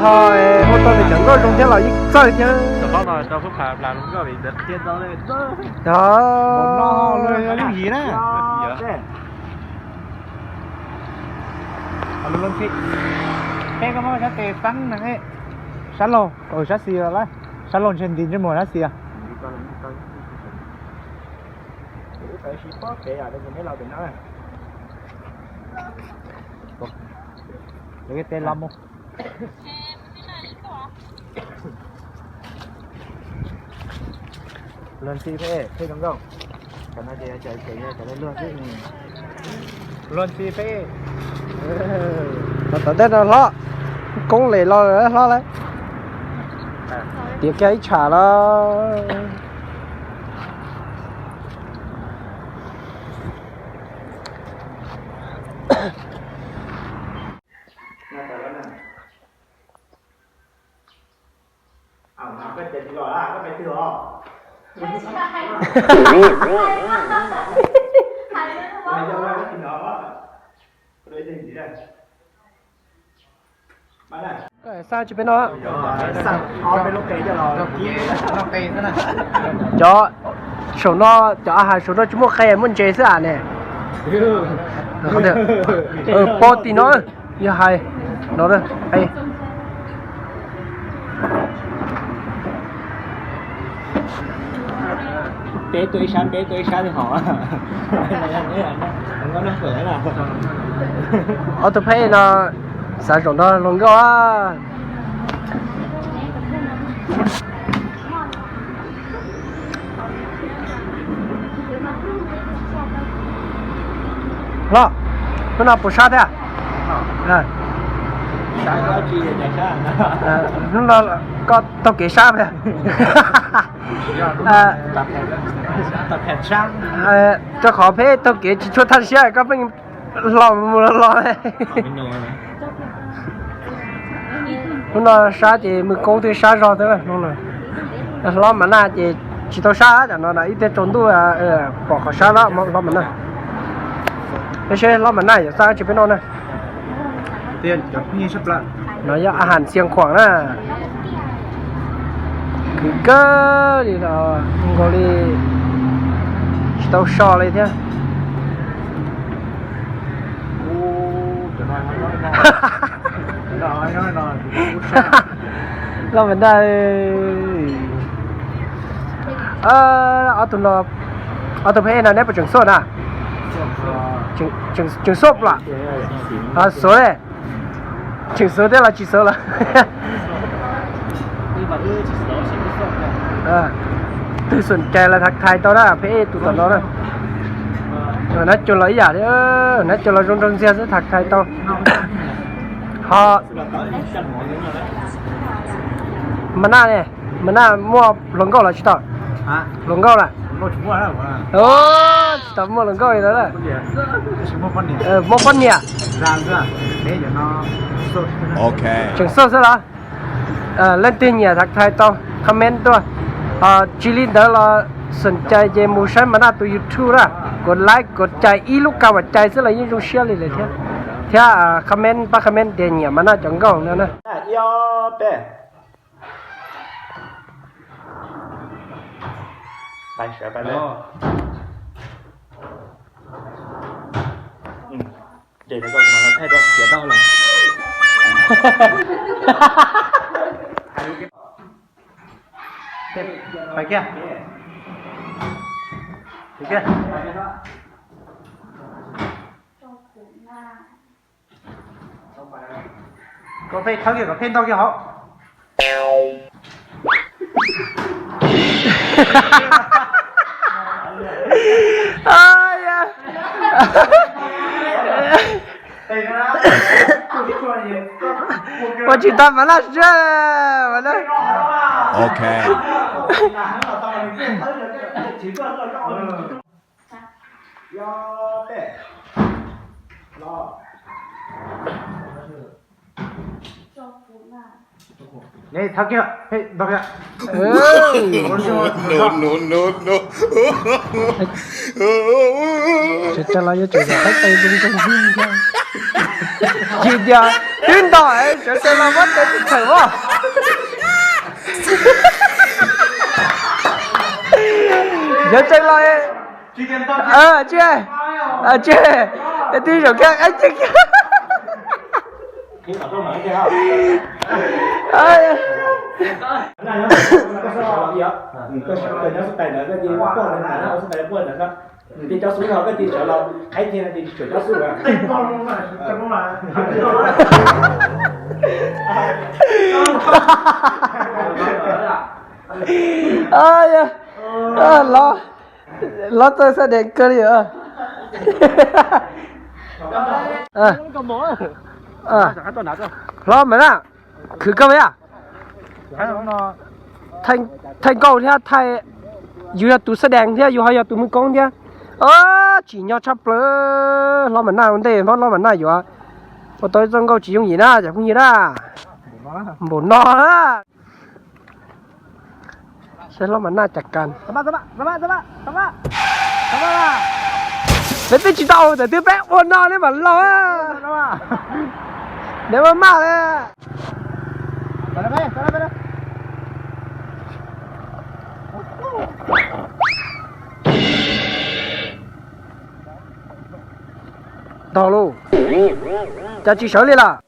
Hos, ua tau ntawm cov nkauj zoo thiab los yeej txawj thiab. Peb koj muab sab tes pab na, sab laug, sab xis lawm, sab laug ntshe nti ntsej muag sab xis. Tes los mus. Luag ntxhi peb, peb zoo nkauj. Cov no ces cov, cov, cov luag xwb. Luag ntxhi peb. Tom ntej no hlob, koob les los hlob lawm. Tiav kiag ib tsham los. Xa tsis peb no. Cov saum no, cov a has saum no tsis muaj qe muaj ntses xwb as ne. Pob tim no yog hais no. Peb tuaj ib sab, peb tuaj ib sab li hos. Ob tug pheb no xav zaum no hluas nkauj. Hlob, hnub no puas sab thiab? Hnub no koj taug kev sab thiab? Rau qhov peb taug kev tsis tshua thaj siab koj pheej hlo mus los los. Hnub no sab ces mus koob twb sab zog thiab. Hlob Mas Naj ces tsis tau sab, tam no ib teg tsaus ntuj pom qhov sab lawm hlob Mas Naj. Peb seb hlob Mas Naj yuav xa tsis peb no na. No yog a has Xiav Khuam na. Khwv kawg li os, nkaus li tsis tau so li thiab. Hlob Mas Naj, ob tug no, ob tug pheb no neb puas tseem xuaj na? Tseem xuaj los? Xuav, tseem xuav thiab los tsis xuav los? Twg xom cai los tham thaiv tau na, pheb tus tom no na. Nab cua los ib yam thiab, nab cua los zoo nraug ntxiag xwb tham thaiv tau. Ho Mas Naj ne, Mas Naj muaj hluas nkauj los tsis tau? Hluas nkauj lawm? Tsis tau muaj hluas nkauj li ntawd. Muaj poj niam. Tseem xuaj xwb los? Leej twg nyiam tham thaiv tau comment tuaj. Tsis li ntawd los xom cai ces mus saib Mas Naj tus YouTube na. Kuv like kuv cais ib lub ka uas cais xwb los yeej zoo siab li lawm thiab. Thiab comment pab comment tias nyiam Mas Naj cov nkauj no na. Koj pheej thawb kiag kom pheej ntau kiag hauv. Ua tsis tau Mas Naj siab. Ne thawb kiag, pheej ntau kiag. Tseem los yuav tsum yog qaib tes zoo zoo thiab. Tsis tias twb nto sawv tsees los muab tes tsis tshawm as. Sawv tsees los tsis, tsis, twb zaum kiag ib ce kiag. Los, los txawj xab dees kawg li. Hlob Mam Naj, khwv koj mas. Thaij nkauj thiab thaij, yus yog tus xab dees thiab yus ho yog tus mws koob thiab. Tsim nyog tshaj plaws. Hlob Mam Naj ua ntej, hlob Mam Naj yuav ua tau ib txoj nkauj tsis yooj yim na cov phooj ywg na. Npaum no na. Saib hlob Mam Naj cas kas. Peb twb tsis tau, thaum twg peb ua no li mam laus. Neb maj maj li. Ntog lauj, cas tsis sawv li lawm?